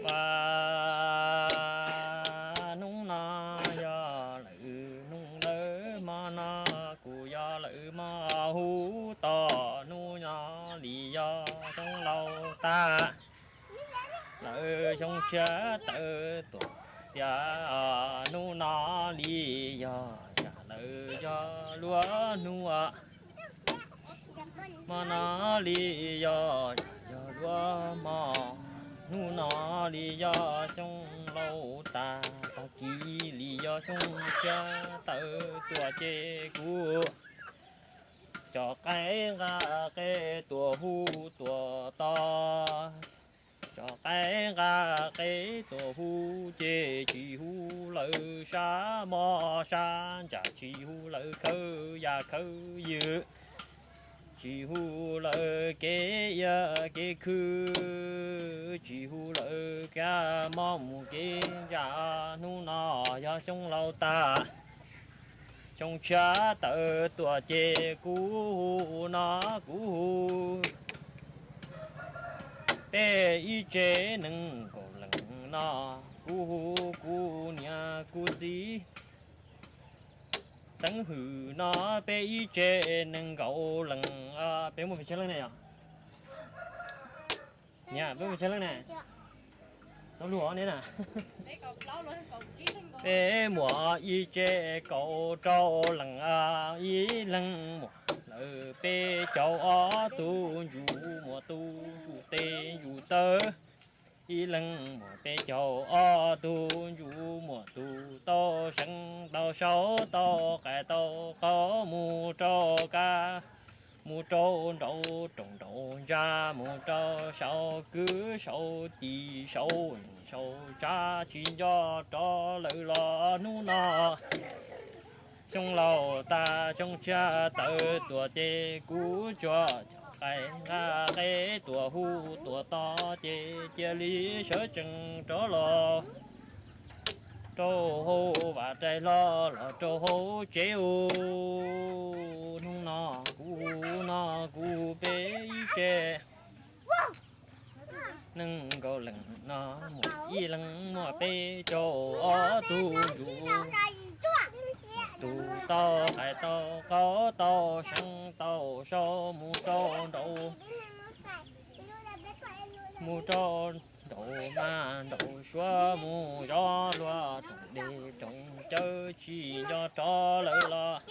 Mas hnub no yog lawm hnub dawb, hmo no kuj yog lawm hmo huv, tos hnub no li yog xyoo laus tag, lawm xyoo tshiab tawm tuaj tiag. Hnub no li yog yam lawm yog luag hnub, hmo no li yog yam yog luag hmo, hnub no li yog xyoo laus tag, tag kis li yog xyoo tshiab tawm tuaj ces kuv coj qaib nqa qe tuaj hu tuaj tos, coj qaib nqa qe tuaj hu ces tsis hu lawm sab moj sab ntsa, tsis hu lawm khawb yaj khawb ywm, tsis hu lawm kev ia kev khw, tsis hu lawm kev mob mus kev ntsa. Hnub no yog xyoo laus tag, xyoo tshiab tawm tuaj ces kuv hu no kuv hu peb ib tse nees nkaum leej no, kuv hu kuv niam kuv txiv xeeb hwm no, peb ib tse nees nkaum leej. Peb muaj pes tsawg leej ne yog? Niam, peb muaj pes tsawg leej ne? Tau luag ne na. Peb muaj ib tse kaum rau leej, ib leeg muaj lawm peb caug ob tug ntsuj, muaj tug ntsuj tes ntsuj taw. Ib leeg muaj peb caug ob tug ntsuj, muaj tug tau seev tau sau, tau qais tau qaub, mus rau kab, mus rau nraum rooj nraum ntsa, mus rau saum kwv saum tij saum neej saum tsav, tsis nco rov lawm los hnub no xyoo laus tag, xyoo tshiab tawm tuaj ces kuv tsuas coj qaib nqa qe tuaj hu tuaj tos ces cia li sawv tsees rov los rau hauv vaj rais hlo, los rau hauv tsev ub. Hnub no kuv no kuv peb ib tse nees nkaum leej no, muaj ib leeg muaj peb caug ob tug ntsuj, tug tau qais tau qaub tau seev tau sau, mus rau nraum, mus rau nraum mas nraum suav, mus zov luag rooj dej rooj cawv, tsis nco rov lawm los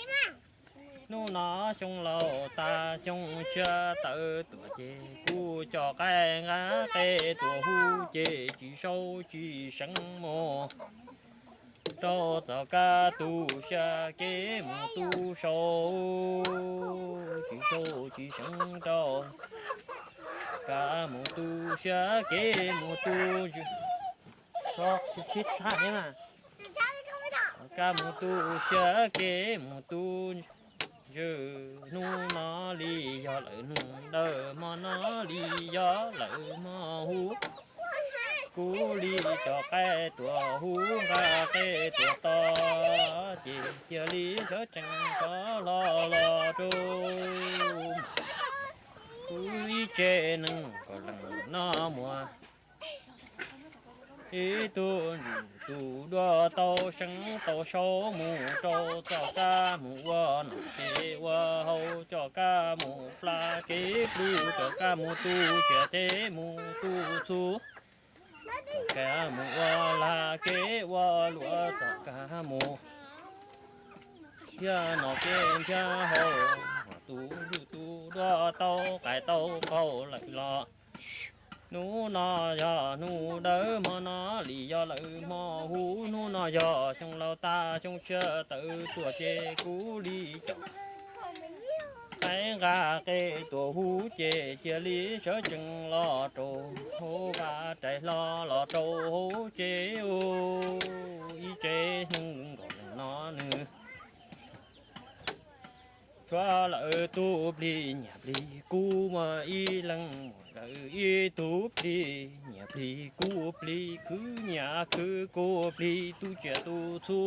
hnub no xyoo laus tag, xyoo tshiab tawm tuaj ces kuv coj qaib nqa qe tuaj hu ces tsis sau tsis seev mus rau txoj kab tu siab kev mus tu sau, tsis sau tsis seev rau kab mus tu siab kev mus tu, tsis tshab ne mas, kab mus tu siab kev mus tu ntsws. Hnub no li yog lawm hnub dawb, hmo no li yog lawm hmo huv, kuv li coj qaib tuaj hu nqa qe tuaj tos ces cia li sawv tsees rov los los rau kuv ib tse nees nkaum leej no muaj ib tug ntsuj tus dua tau seev tau sau, mus rau txoj kab mus ua noj kev ua haus, txoj kab mus pla kev plhu, txoj kab mus tu siab kev mus tu txhu, txoj kab mus ua lag kev ua luam, txoj kab mus nrhiav noj kev nrhiav haus, tus ntsuj tus dua tau qais tau qaub lawm los hnub no yog hnub dawb, hmo no li yog lawm hmo huv, hnub no yog xyoo laus tag, xyoo tshiab tawm tuaj ces kuv li coj qaib nqa qe tuaj hu ces cia li sawv tsees los rau hauv vaj rais hlo, los rau hauv tsev ub. Ib tsev nees nkaum leej no nws tshuav lawm tug plig nyiaj plig kub, muaj ib leeg muaj lawm ib tug plig nyiaj plig kub, plig khwv nyiaj khwv kub, plig tu tsiaj tu txhu,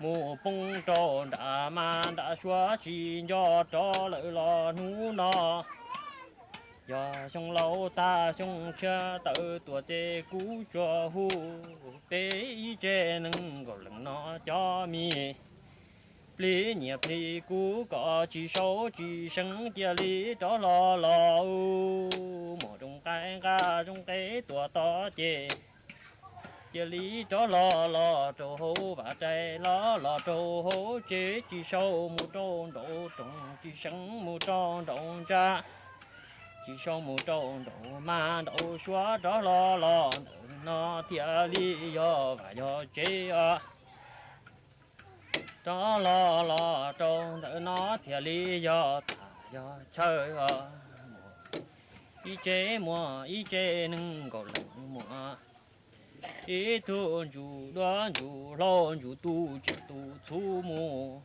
mus poob rau nram mas nram suav, tsis nco rov lawm los hnub no Yog xyoo laus tag xyoo tshiab tawm tuaj ces kuv tsuas hu peb ib tsev nees nkaum leej no cov me plig nyiam plig kub kom tsis sau tsis seev cia li rov hlo los mus rooj qaib nqa zoo qe tuaj tod ces cia li rov hlo los rau hauv vaj rais los los rau hauv tsev tsis sau mus rau nraum rooj tsis seev mus rau nraum ntsa tsis sau mus rau nraum mas nraum suav rov hlo los ntawm no thiaj li yog vaj yog tsev os. Rov hlo los rau ntawm no thiaj li yog tag yog chaw os. Ib tsev muaj ib tsev nees nkaum leej muaj ib tug ntsuj duab ntsuj hlauv ntsuj tu tsiaj tu txhu mus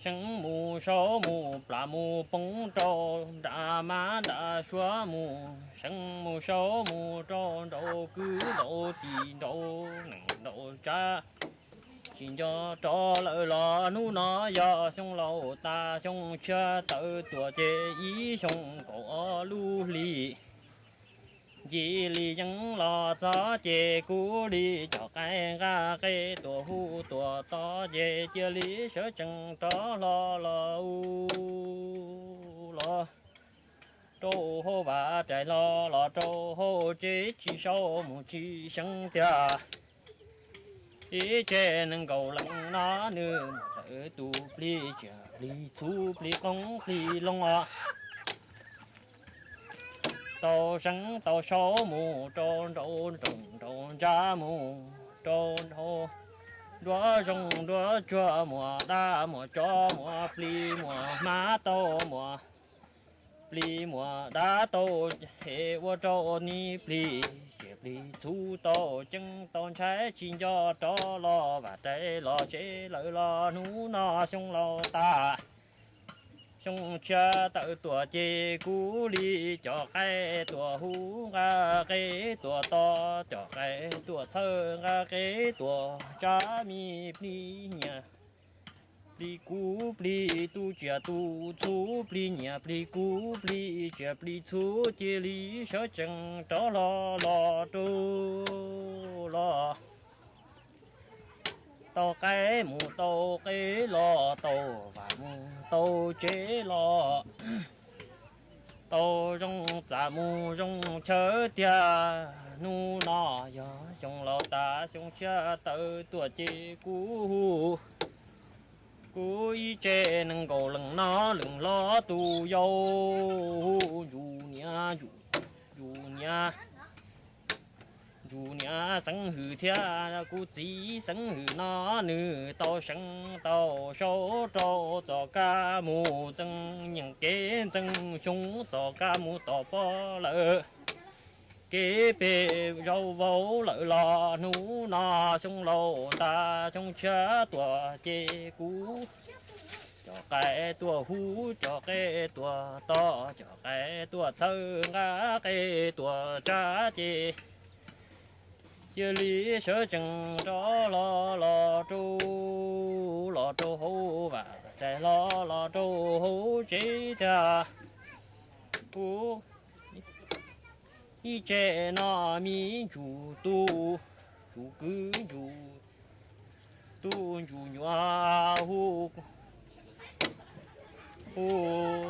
seev mus sau mus plam mus poob rau nram mab nram suav mus seev mus sau mus rau nraum kwv nraum tij nraum neej nraum tsav tsis nco rov lawm los hnub no yog xyoo laus tag xyoo tshiab tawm tuaj ces ib xyoo kaum ob lub hli ncig li yeeb los txog ces kuv li cov qaib nqa qe tuaj hu tuaj tod ces cia li sawv tsees rov hlo los los rau hauv vaj rais hlo los rau hauv tsev tsis sau mus tsis seev tiag. Ib tsev nees nkaum leej no nws mus tawm tus plig tsiaj plig txhu plig qoob plig loo os. Tau seev tau sau mus rau nraum rooj nraum ntsa mus rau nraum duab zoo duab tsuag muaj dab muaj tsov muaj plig muaj hmab tau muaj plig muaj dab tau hem ua rau ni plig tsiaj plig txhu tau ceeb tau ntshai tsis nco rov los vaj rais los tsev lawm los hnub no xyoo laus tag xyoo tshiab tawm tuaj ces kuv li cov qaib tuaj hu nqa qe tuaj tod cov qaib tuaj txhawj nqa qe tuaj tsav me plig nyiam plig kub plig tu tsiaj tu txhu plig nyiam plig kub plig tsiaj plig txhu cia li sawv tsees rov hlo los rau los tau qaib mus tau qe los tau vaj mus tau tsev los tau zoo txaj mus zoo chaw tiag. Hnub no yog xyoo laus tag xyoo tshiab tawm tuaj ces kuv hu kuv ib tsev nees nkaum leej no leej hlob tus yau hu ntsuj niam ntsuj niam ntsuj niam xeev hwm thiab kuv txiv xeev hwm no nws tau seev tau sau rau txoj kab mus txeeb nyeem kev ntxeev xyoo txoj kab mus tom pob lawm kev pem zaum vau lawm los hnub no xyoo laus tag xyoo tshiab tuaj ces kuv cov qaib tuaj hu cov qe tuaj tod cov qaib tuaj txhawj nqa qe tuaj tsav ces cia li sawv tsees rov hlo los rau los rau hauv vaj rais hlo los rau hauv tsev tiag. Kuv ib tsev no me ntsuj tu ntsuj kwv ntsuj tu ntsuj nyuam hu hu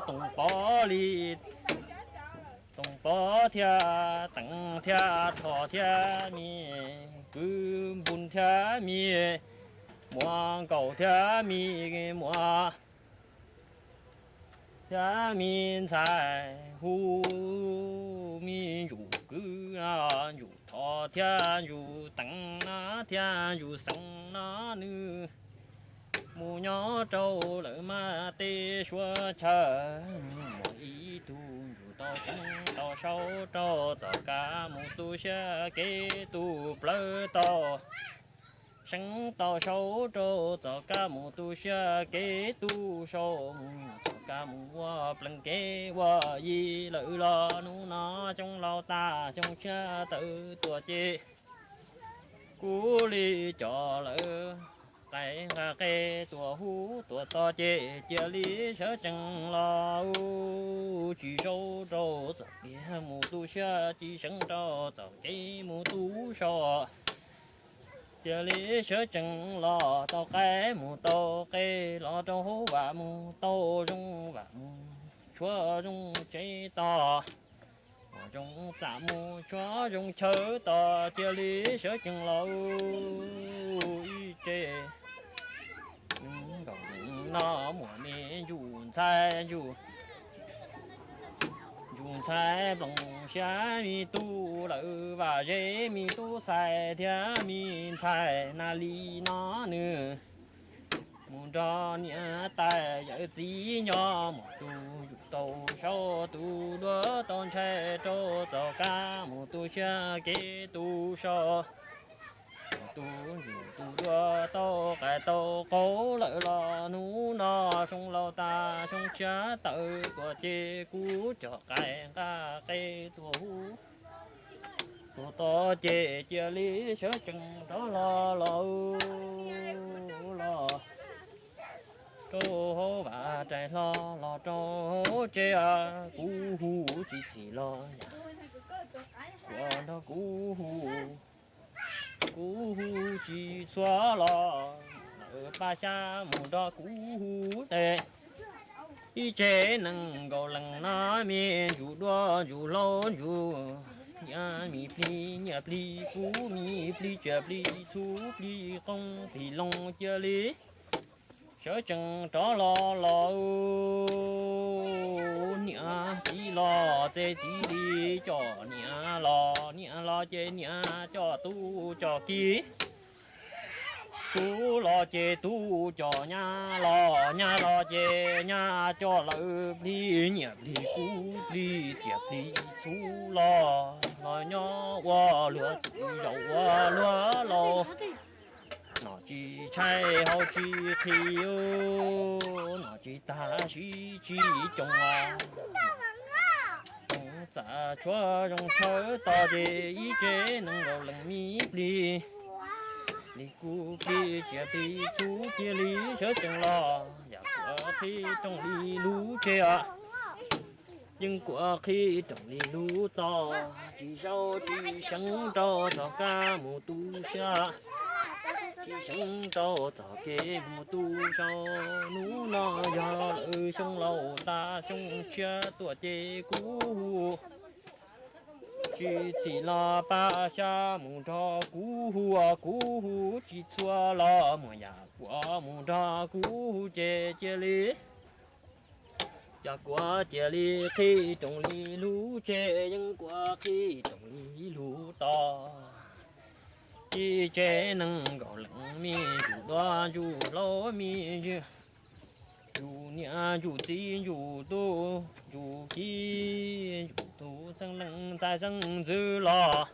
toom pov li toom pov thiab teev thiab tho thiab me kwv npun thiab me muam nkaus thiab me muam thiab me ntxhais hu me ntsuj kwv ntsuj tho thiab ntsuj teev no thiab ntsuj xeev no nws mus nyob rau lawm mas tej suav chaw muaj ib tug ntsuj tau seev tau sau rau txoj kab mus tu siab kev tu plawv tau seev tau sau rau txoj kab mus tu siab kev tu sau mus txoj kab mus ua plees kev ua yi lawm los hnub no xyoo laus tag xyoo tshiab tawm tuaj ces kuv li cov lawm Qaib nqa qe tuaj hu tuaj tos ces cia li sawv tsees los, tsis zaum rau txoj kev mus tu siab, tsis seev rau txoj kev mus tu so. Cia li sawv tsees los tau qaib mus tau qe, los rau hauv vaj mus tau zoo, vaj mus tshuab zoo tsev tos, mus zoo txaj mus tshuab zoo chaw tos, cia li sawv tsees los ib tse. Nkaus no muaj me ntsuj ntxhais, ntsuj ntxhais nplooj siab, me tub lawm vaj zeb, me tub xais thiab me ntxhais na li no nws mus nrog niam tais yawm txiv nyob mus tu ntsuj tau saub, tu duav tau ntshai rau txoj kab mus tu siab kev tu so. Tu ntsuj tu duav tau qaib tau qaub lawm los hnub no xyoo laus tas xyoo tshiab tawm tuaj ces kuv coj qaib nqa qe tuaj hu tuaj tos ces cia li sawv tsees rov los los los rau hauv vaj rais hlo los rau hauv tsev, kuv hu tsis txhim los yam kuv nrog kuv hu, kuv hu tsis txhua los lawm paj xya mus nrog kuv hu tes. Ib tsev nees nkaum leej no me ntsuj duav ntsuj hlauv ntsuj niam, me plig nyiaj plig kub, me plig tsiaj plig txhu, plig qoob plig loo, cia li sawv tsees rov los los niam txiv los ces txiv li coj niam los, niam los ces niam coj tub coj ki, tub los ces tub coj nyab los, nyab los ces nyab coj lawv plig nyiaj plig kub, plig tsiaj plig txhu los los nyob ua luag txiv, zaum ua luag laus. Nom tsis ntshai haus tsis qhis, nom tsis tag siv tsis coo, txaj tshuab zoo chaw tos ces ib tsev nees nkaum leej me plig, plig kub plig tsiaj plig txhu cia li sawv tsees los. Yam kuv qhib rooj li lub tsev, yeej kuv qhib rooj li lub tog, tsis zaum tsis seev rau txoj kab mus tu siab, tsis seev rau txoj kev mus tu so. Hnub no yog lawm xyoo laus tas xyoo tshiab tuaj ces kuv hu tsis txhim los paj xya mus nrog kuv hu, kuv hu tsis txhua los muaj yam kuv mus nrog kuv hu ces cia li, cas kuv cia li qhib rooj li lub tsev, yeej kuv qhib rooj li lub tog. Ib tsev nees nkaum leej me ntsuj duav ntsuj hlauv me ntsuj niam ntsuj txiv ntsuj tub ntsuj ki, ntsuj tus xeeb leej ntxhais xeeb ntxwv los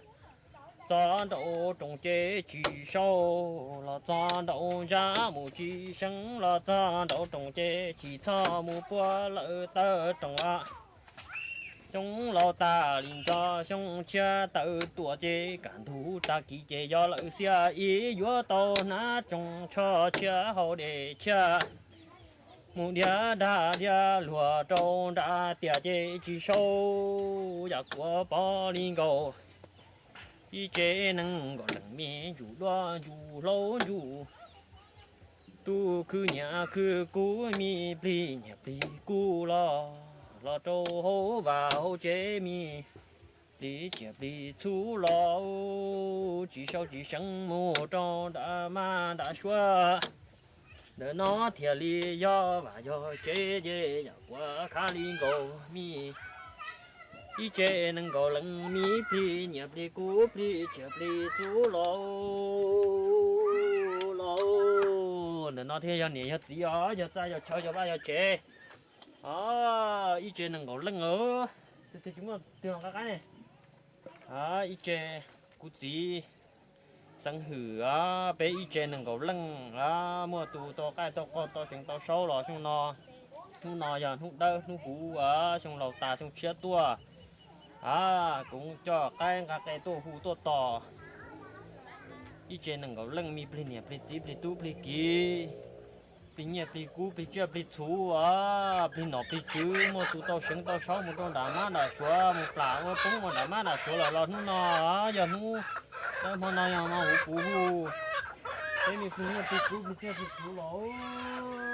txog nraum rooj ces tsis sau, los txog nraum ntsa mus tsis seev, los txog nraum rooj ces tsis txhob mus puag lawm taw rooj a. Xyoo laus tas li ntxog xyoo tshiab tawm tuaj ces kaj ntug tag kis ces yog lawm xiab ib yuav tau hnav tsoos tsho tshiab haus dej tshiab, mus dhia dag dhia luag rau nram tiaj ces tsis sau, yam kuv pom li nkaus. Ib tsev nees nkaum leej me ntsuj duav ntsuj hlauv ntsuj tub khwv nyiaj khwv kub, me plig nyiaj plig kub los los rau hauv vaj hauv tsev, me plig tsiaj plig txhu los tsis sau tsis seev mus rau nram mab nram suav. Ntawm no thiaj li yog vaj yog tsev ces yam kuv qhab li nkaus me. Ib tsev nees nkaum leej me plig nyiaj plig kub plig tsiaj plig txhu los los. Ntawm no thiaj yog niam yog txiv os, yog txaj yog chaw yog vaj yog tsev. Ib tsev nees nkaum leej os. Tus twg tsis muaj twg nqa qab ne. Ib tsev kuv txiv xeeb hwm, peb ib tsev nees nkaum leej, muaj tus tau qaij tau qaug tau seev tau saub los xyoo no, hnub no yog hnub dawb hnub huv, xyoo laus tas xyoo tshiab tuaj. Kuv coj qaib nqa qe tuaj hu tuaj tos. Ib tse nees nkaum leej, me plig niam plig txiv plig tub plig kiv, plig nyiaj plig kub plig tsiaj plig txhuv, plig nom plig tswv, muaj tus tau seev tau saub mus rau nram mab nram suav, mus plam ua poob mus nram mab nram suav lawm los hnub no yog hnub, hmo no yog hmo huv puv hu, peb me plig nyiaj plig kub plig tsiaj plig txhuv los